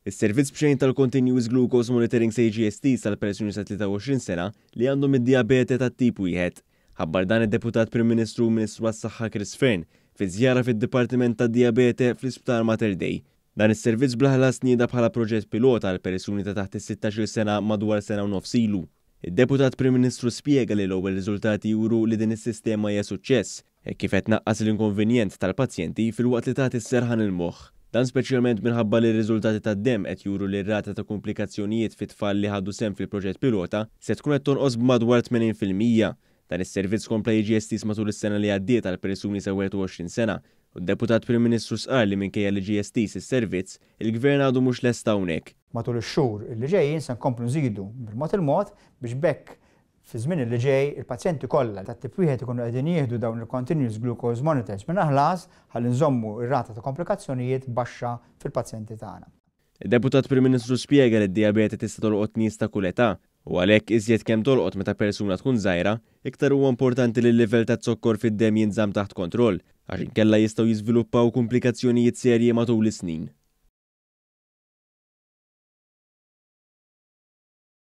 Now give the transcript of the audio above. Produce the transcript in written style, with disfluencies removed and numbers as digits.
Is-servizz b'xejn tal-Continuous Glucose Monitoring se jiġi estiż għal persuni sa 23 sena li għandhom id-dijabete tat-tip wieħed. Ħabbar dan id-Deputat Prim Ministru u Ministru għas-Saħħa Chris Fearne fi żjara fid-Dipartiment tad-Dijabete fl-Isptar Mater Dei. Dan is-servizz bla ħlas tnieda bħala proġett pilota għal persuni ta' taħt is-sittax-il sena madwar sena u nofs ilu. Id-Deputat Prim Ministru spjega li l-ewwel riżultati juru li din is-sistema hija suċċess, hekk kif qed tnaqqas l-inkonvenjent tal-pazjenti filwaqt li tagħti s-serħan il-moħħ. Dan speċjalment minħabba li r-riżultati tad-demm qed juru li r-rata ta' kumplikazzjonijiet fit-tfal li ħadu sehem fil-proġett pilota se tkun qed tonqos b'madwar 80%. Dan is-servizz kompla jiġi estiż matul is-sena li għaddiet għal persuni sa 21 sena u d-Deputat Prim Ministru stqarr li minkejja li ġie estiż is-servizz, il-Gvern għadu mhux lest hawnhekk. Matul ix-xhur li ġejjin se nkomplu nżidu bil-mod il-mod biex b'hekk fiż-żmien li ġej il-pazjenti kollha tat-tip wieħed ikunu qegħdin jieħdu dawn il-continuous glucose monitors mingħajr ħlas ħalli nżommu r-rata ta' komplikazzjonijiet baxxa fil-pazjenti tagħna. Id-Deputat Prim Ministru spjega li d-dijabete tista' tolqot nies ta' kull età u għalhekk iżjed kemm tolqot meta persuna tkun żgħira, iktar huwa importanti li l-livell taz-zokkor fid-demm jinżamm taħt kontroll għax inkella jistgħu jiżviluppaw kumplikazzjonijiet serji matul is-snin.